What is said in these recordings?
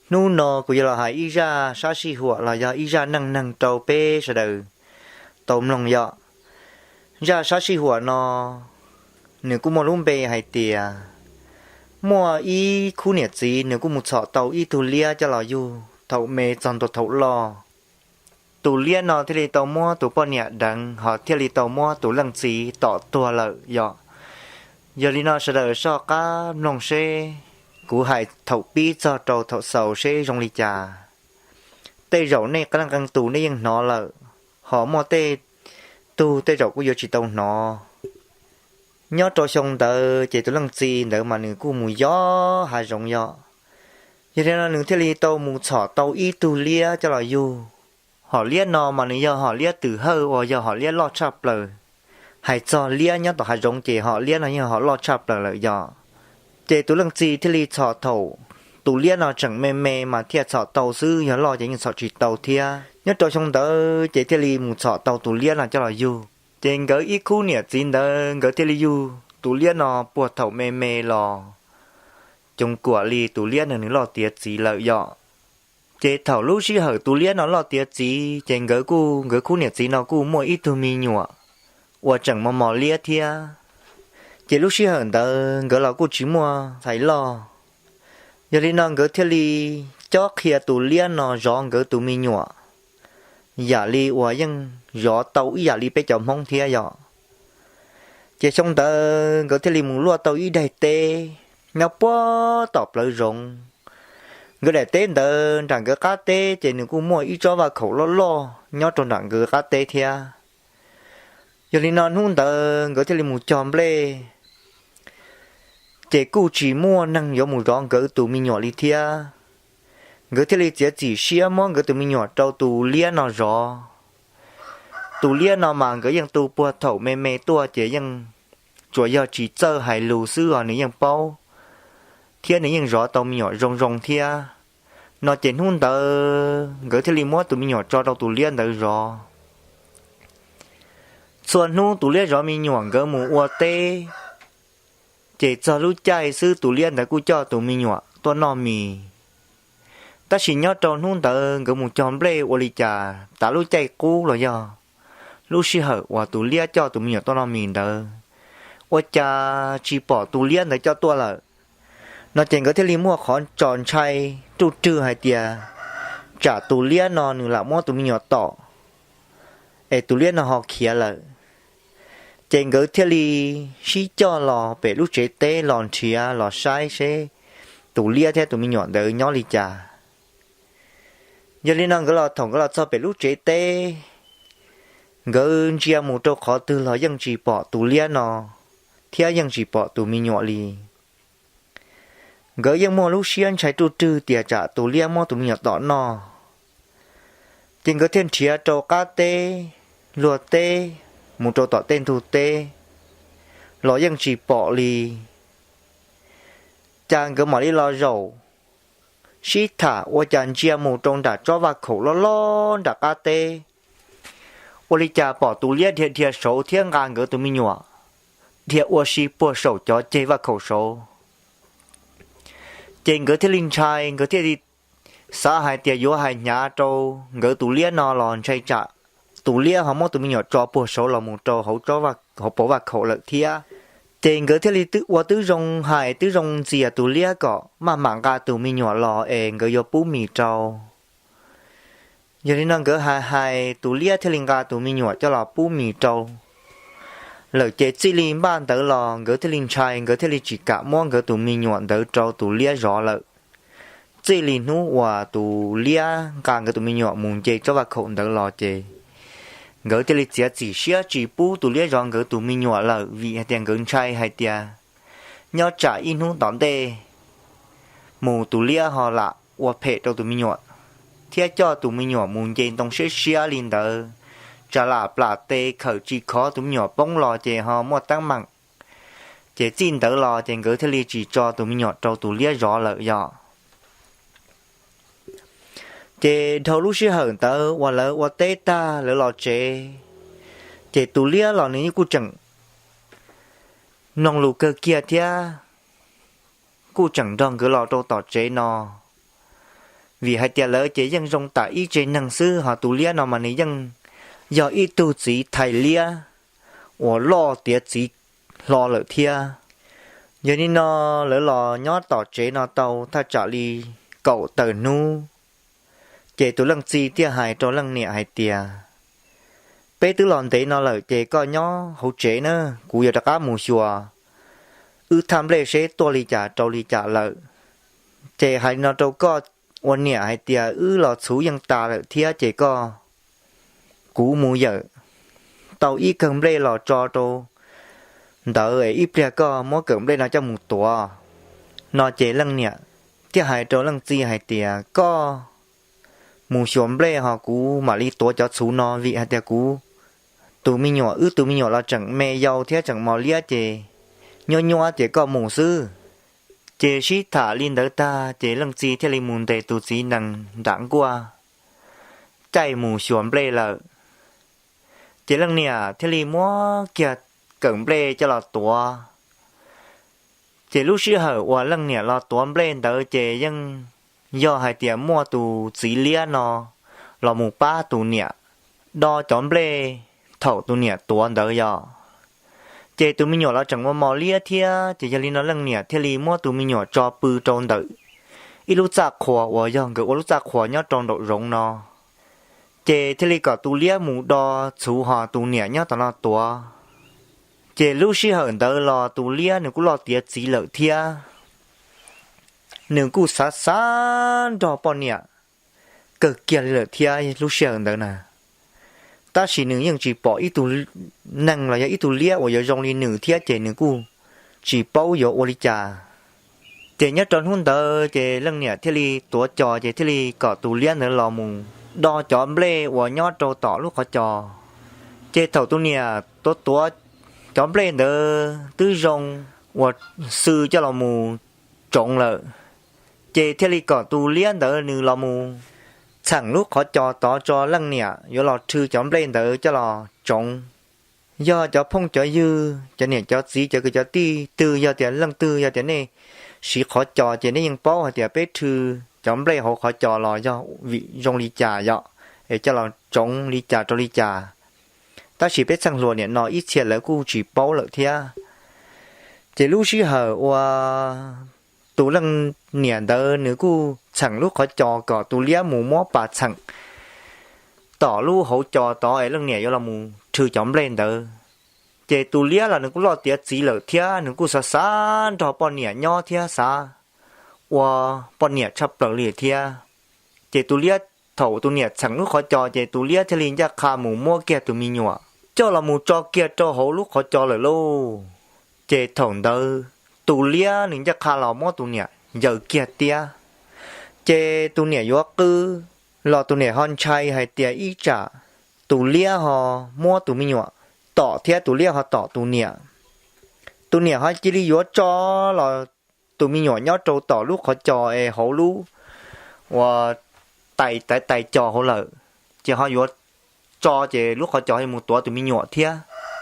Hnub no kuv yuav los hais ib zaj sab sij huam los yog ib zaj neej neeg rau peb sawv daws tau mloog yom. Zaj sab sij huam no nws kuj muaj lub npe hais tias muaj ib khub niam txiv nws kuj mus txhom tau ib tug liab coj los yug thaum me txog ntua thaum loj. Tus liab no thiaj li tau muab tus poj niam deev ho thiaj li tau muab tus leej txiv tom tuag lawm yom. Yog li no sawv daws soj qab mloog seb kuv hais thaum pib txog rau thaum xaus seb zoo li cas. Tej zaum nej qee leej qee tus nej yeej hnov lawm, ho muaj tej tug tej zaum kuj yuav tsis tau hnov. Nyob rau xyoo ntawd ces tus leej txiv ntawd mas nws kuj mus yos hav zoov yom. Yog li no nws thiaj li tau mus txhom tau ib tug liab coj los yug. Hom liab no mas nws yog hom liab twm hawj uas yog hom liab loj tshaj plaws. Hais txog liab nyob tom hav zoov ces hom liab no yog hom loj tshaj plaws lawm yom. Ces tus leej txiv thiaj li txhom thaum tus liab no tseem me me mas thiaj txhom tau xwb, yog loj ces yeej txhom tsis tau thiab. Nyob rau xyoo ntawd ces thiaj li mus txhom tau tus liab no coj los yug. Ces nkawd ib khub niam txiv ntawd nkawd thiaj li yug tus liab no puag thaum me me los coov kuam li tus liab no nws loj tiav txiv lawm yom. Ces thaum lub sij hawm tus liab no loj tiav txiv ces nkawd kuj, nkawd khub niam txiv no kuj muaj ib tug me nyuam uas tseem mos mos liab thiab. Ces lub sij hawm ntawd nkawd los kuj tsis muaj ntxhais loj. Yog li no nkawd thiaj li cob qhia tus liab no zov nkawd tus me nyuam yam li uas yeej zov tau ib yam li peb cov Hmoob thiab yom. Ces xyoo ntawd nkawd thiaj li mus luaj tau ib daim teb nyob puag tom plawv zoov. Nkawd daim teb ntawd nram nkawd qab teb ces nws kuj muaj ib tsob vaj khaum loj loj nyob rau nram nkawd qab teb thiab. Yog li no hnub ntawd nkawd thiaj li mus cog nplej, ces kuj tsis muaj neeg yuav mus zov nkawd tus me nyuam li thiab. Nkawd thiaj li txiav txim siab muab nkawd tus me nyuam rau tus liab no zov. Tus liab no mas nkawd yeej tu puag thaum me me tuaj ces yeej tsuas yog tsis txawj hais lus xwb os nws yeej paub, thiab nws yeej zov tau me nyuam zoo zoo thiab. No ces hnub ntawd nkawd thiaj li muab tus me nyuam tso rau tus liab ntawd zov. Txhua hnub tus liab zov me nyuam nkawd mus ua teb, ces txog lub caij xwb tus liab ntawd kuj coj tus me nyuam tuaj noj mis. Tab sis nyob rau hnub ntawd nkawd mus cog nplej ua li cas tav lub caij qub los yog lub sij hawm uas tus liab coj tus me nyuam tuaj noj mis ntawd, ua cas tsis pom tus liab ntawd coj tuaj lawm. No ces nkawd thiaj li muaj qhov tso ntshai ruj rwg hais tias tsam tus liab no nws lam muab tus me nyuam tom es tus liab no ho khiav lawm. Ces nkawd thiaj li sib coj los pem lub tsev teb los nrhiav los saib seb tus liab thiab tus me nyuam ntawd nyob li cas. Yog li no nkawd los, thaum nkawd los txog pem lub tsev teb, nkawd ntsia mus rau qhov twg los yeej tsis pom tus liab no thiab yeej tsis pom tus me nyuam li. Nkawd yeej muaj lub siab ntshai ruj rwg tias tsam tus liab muab tus me nyuam tom noj. Ces nkawd thiaj nrhiav rau qab teb, luag teb, mus rau tom tej ntug teb los yeej tsis pom li. Cas nkawd mam li los zaum sib tham ua cas ntsia mus rau nram tsob vaj khaum loj loj nram qab teb, ua li cas pom tus liab dhia dhia saud thiab nqa nkawd tus me nyuam dhia ua si puag saum cov ceg vaj khaum saud. Ces nkawd thiaj li ntshai, nkawd thiaj li xav hais tias yuav hais hnyav rau nkawd tus liab no los ntshai tsam tus liab ho muab tus me nyuam tso puag saud los mus rau hauv, hauv paus vaj khaum lawm thiab. Ces nkawd thiaj li ua tib zoo hais tib zoo ntxias tus liab kom maj mam nqa tus me nyuam los es nkawd yuav pub mis rau. Yog li no nkawd hais hais tus liab thiaj li nqa tus me nyuam coj los pub mis rau lawm ces txij li npaj ntawd los nkawd thiaj li ntshai, nkawd thiaj li tsis kam muab nkawd tus me nyuam ntawd rau tus liab zov lawm. Txij li hnub uas tus liab nqa nkawd tus me nyuam mus nce tsob vaj khaum ntawd los ces nkawd thiaj li txiav txim siab tsis pub tus liab zov nkawd tus me nyuam lawm vim hais tias nkawd ntshai hais tias nyob tsam ib hnub tom ntej mus tus liab ho lam ua phem rau tus me nyuam thiab coj tus me nyuam mus nce ntoo siab siab li ntawd, tsam lam plam tes khawm tsis khov tus me nyuam poob los ces ho muaj teeb meem. Ces txij ntawd los ces nkawd thiaj li tsis tso tus me nyuam rau tus liab zov lawm yom. Ces dhau lub sij hawm ntawd uas lawv ua teb tag lawv los tsev, ces tus liab los nws kuj tseem mloog lus kawg kiag thiab kuj tseem nrog nkawd los rau tom tsev no. vim hais tias lawv ces yeej zoo tam ib tsev neeg xwb, ho tus liab no mas nws yeej yog ib tug txiv thais liab uas loj tiav txiv hlo lawm thiab. Yog li no lawv los nyob tom tsev no tau thaj tsam li kaum tawm hnub, ces tus leej txiv thiaj hais rau leej niam hais tias, peb twb los ntev no lawm ces koj nyob hauv tsev na, kuv yuav rov qab mus xyuas wb thaj nplej seb tuaj li cas rau li cas lawm. Ces hais li no rau koj ua niam hais tias wb los txhuv yeej tas lawm thiab ces koj, kuv mus yawm tau ib kawm nplej los tso rau ntawd es ib pliag koj muab kawm nplej no coj mus tuav. No ces leej niam thiaj hais rau leej txiv hais tias koj mus xyuas nplej ho kuv mam li tuav cov txhuv no, vim hais tias kuv tus me nyuam, wb tus me nyuam los tseem me yau thiab tseem mos liab ces nyuab nyuab ces koj mus xwb. Ces sib tham li ntawd tag ces leej txiv thiaj li mus ntes tus txiv nees nram nkuaj caij mus xyuas nplej lawm. Ces leej niam thiaj li muab kiag kawm nplej coj los tuav. Ces lub sij hawm uas leej niam los tuav nplej ntawd ces yeej yog hais tias muaj tus txiv liab no los mus pab tus niam do cov nplej thaum tus niam tuav ntawd yom. Ces tus me nyuam los tseem mos mos liab thiab, ces yog li no leej niam thiaj li muab tus me nyuam tso pw rau ntawm ib lub txaj qhua uas yog nkawd ua lub txaj qhua nyob rau nraum zoov no. Ces thiaj li kom tus liab mus do txhuv ho tus niam nyob tom no tuav. Ces lub sij hawm ntawd los tus liab nws kuj loj tiav txiv lawm thiab, nws kuj xav xav nrog poj niam kawg kiag li lawm thiab lub sij hawm ntawd na. Tab sis nws yeej tsis pom ib tug neeg los yog ib tug liab uas yuav zoo li nws thiab ces nws kuj tsis paub yuav ua li cas. Ces nyob rau hnub ntawd ces leej niam thiaj li tuav cos ces thiaj li kom tus liab ntawd los mus do cov nplej uas nyob rau tom lub qhov cos. Ces thaum tus niam tuav tuav cov nplej ntawd twb zoo uas xwb coj los mus tsoov lawm, ces thiaj li kom tus liab ntawd nws los mus txheem lub qhov cos tod tso leej niam yuav los rhw cov nplej ntawd coj los tsoov. Yog cov phooj cov ywg, cov niam cov txiv, cov kwv cov tij twg, yog tias leej twg yog tias nej siv qhov cos ces nej yeej paub hais tias peb rhw cov nplej hauv qhov cos los yog vim zoo li cas yom, es coj los tsoov li cas rau li cas. Tab sis peb txheej hluas niam no ib txhia lawv kuj tsis paub lawm thiab. Ces lub sij hawm uas tus leej niam ntawd nws kuj txheem lub qhov cos kom tus liab mus muab pas txheem tom lub hauv cos tod es leej niam yuav los mus rhw cov nplej ntawd, ces tus liab los nws kuj loj tiav txiv lawm thiab nws kuj xav xav nrog poj niam nyob thiab xav ua poj niam tshaj plaws li thiab. Ces tus liab, thaum tus niam txheem lub qhov cos ces tus liab thiaj li ncaj qha mus muab kiag tus me nyuam coj los mus tso kiag rau hauv lub qhov cos lawm lauj. Ces thaum ntawd tus liab nws ncaj qha los muab tus niam ncaws kiag tiab. Ces tus niam yuav qw los tus niam ho ntshai hais tias ib tsam tus liab ho muab tus me nyuam tom thiab tus liab ho tom tus niam. Tus niam ho cia li yuav tso los tus me nyuam nyob rau tom lub qhov cos es hauv lub uas tais tais tais cos hauv lawm, ces ho yuav tso ces lub qhov cos ho mus tuav tus me nyuam thiab.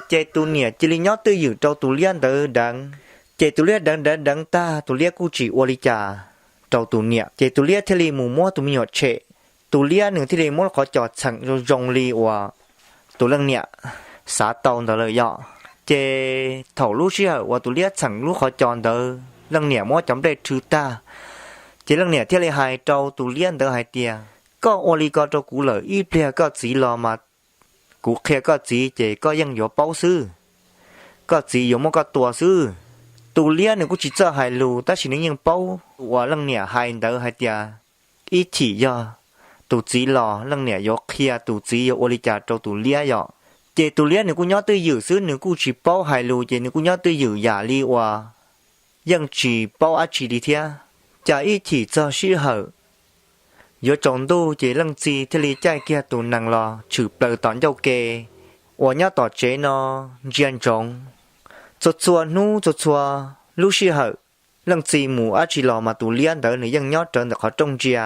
Ces tus niam cia li nyob twj ywm rau tus liab ntawd deev, ces tus liab deev deev deev tag tus liab kuj tsis ua li cas rau tus niam ces tus liab thiaj li mus muab tus me nyuam tshem. Tus liab nws thiaj li muab lub qhov cos txheem zoo zoo li uas tus leej niam xav tau ntawd lawm yom. Ces thaum lub sij hawm uas tus liab txheem lub qhov cos ntawd leej niam muab cov nplej rhw tag, ces leej niam thiaj li hais rau tus liab ntawd hais tias, koj ua li ko rau kuv lawm, ib pliag koj txiv los mas kuv qhia koj txiv ces koj yeej yuav paub xwb, koj txiv yuav muab koj tua xwb. Tus liab nws kuj tsis txawj hais lus tab sis nws yeej paub uas leej niam hais ntawd hais tias ib chim yog tus txiv los leej niam yuav qhia tus txiv yuav ua li cas rau tus liab yom. Ces tus liab nws kuj nyob twj ywm xwb, nws kuj tsis paub hais lus ces nws kuj nyob twj ywm yam li uas yeej tsis paub dab tsi li thiab. Cas ib chim txog sij hawm yuav tsaus ntuj ces leej txiv thiaj li caij kiag tus nees los tshwm plaws tom ncauj ke uas nyob tom tsev no ntsia ntsoov. Txhua txhua hnub txhua txhua lub sij hawm, leej txiv mus dab tsi los mas tus liab ntawd nws yeej nyob rawv ntawm qhov rooj ntsia.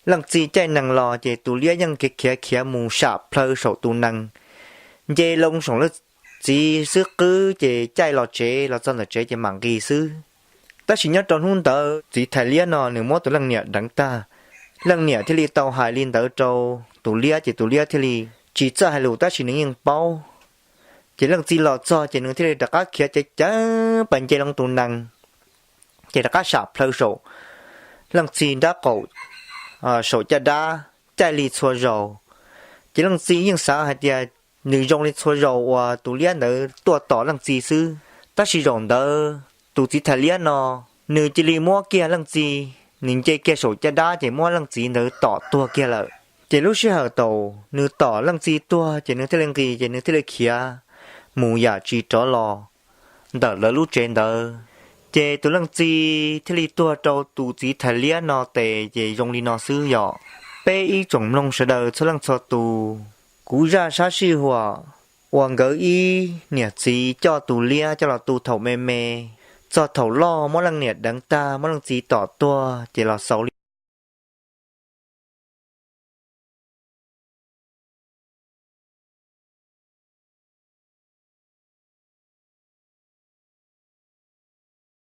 Leej txiv caij nees los ces tus liab yeej khiav khiav khiav mus sam plhaw saum tus nees, nce loo saum leej txiv xwb qwb ces caij los tsev, los txog ntawm tsev ces mam nqis xwb. Tab sis nyob rau hnub ntawd txiv thais liab no nws muab tus leej niam deev tag, Leej niam thiaj li tau hais li ntawd rau tus liab ces tus liab thiaj li tsis txawj hais lus tab sis nws yeej paub. Ces leej txiv los txog ces nws thiaj li rov qab khiav ceev ceev pas nce loo tus nees, ces rov qab sam plhaw saum leej txiv nrab qaum, saum caj dab caij li txhua zaus. Ces leej txiv yeej xav hais tias nws zoo li txhua zaus uas tus liab ntawd tuaj tom leej txiv xwb, tab sis zaum ntawd tus txiv thais liab no nws cia li muab kiag leej txiv, nws nce kiag saum caj dab ces muab leej txiv ntawd tom tuag kiag lawm. Ces lub sij hawm thaum nws tom leej txiv tuag ces nws thiaj li nqis ces nws thiaj li khiav mus yam tsis rov los ntawm lawv lub tsev ntawd. Ces tus leej txiv thiaj li tuag rau tus txiv thais liab no tes ces zoo li no xwb yom. Peb ib tsoom mloog sawv daws txhua leej txhua tus, kuv zaj sab sij huam uas nkawd ib niam txiv coj tus liab coj los tu thaum me me, txog thaum loj muab leej niam deev tag muab leej txiv tom tuag ces los xaus li